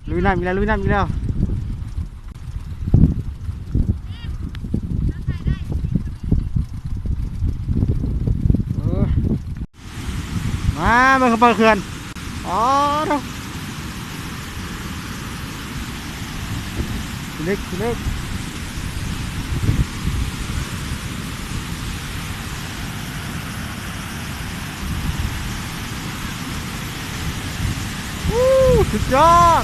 ລຸຍນ້ຳອີກແລ້ວ ລຸຍນ້ຳອີກແລ້ວ ເອີ ມາເບິ່ງເຂົາເປີດເຂື່ອນ ອໍ ໂທ້ ຂີ້ເຫຼັກ ຂີ້ເຫຼັກ ໂອ້ ສຸດຍອດ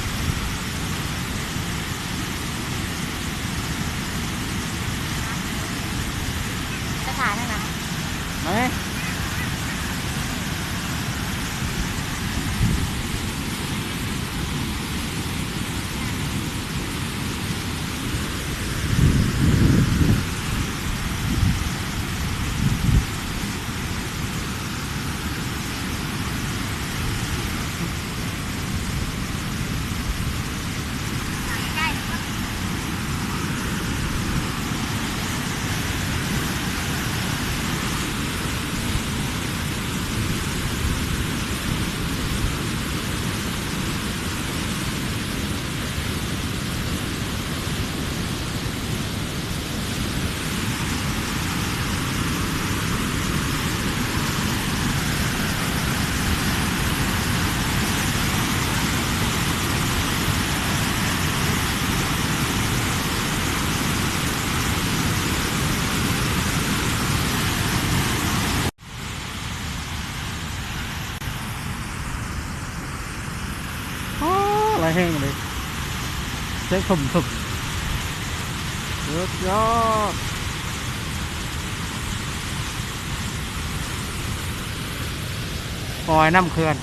ສະຖານນັ້ນນະ ໄໝ? ອໍ ຫຼາຍແຮງເລີຍ ແຊງຖົມໆ ສຸດຍອດ ປອຍນ້ຳເຂື່ອນ.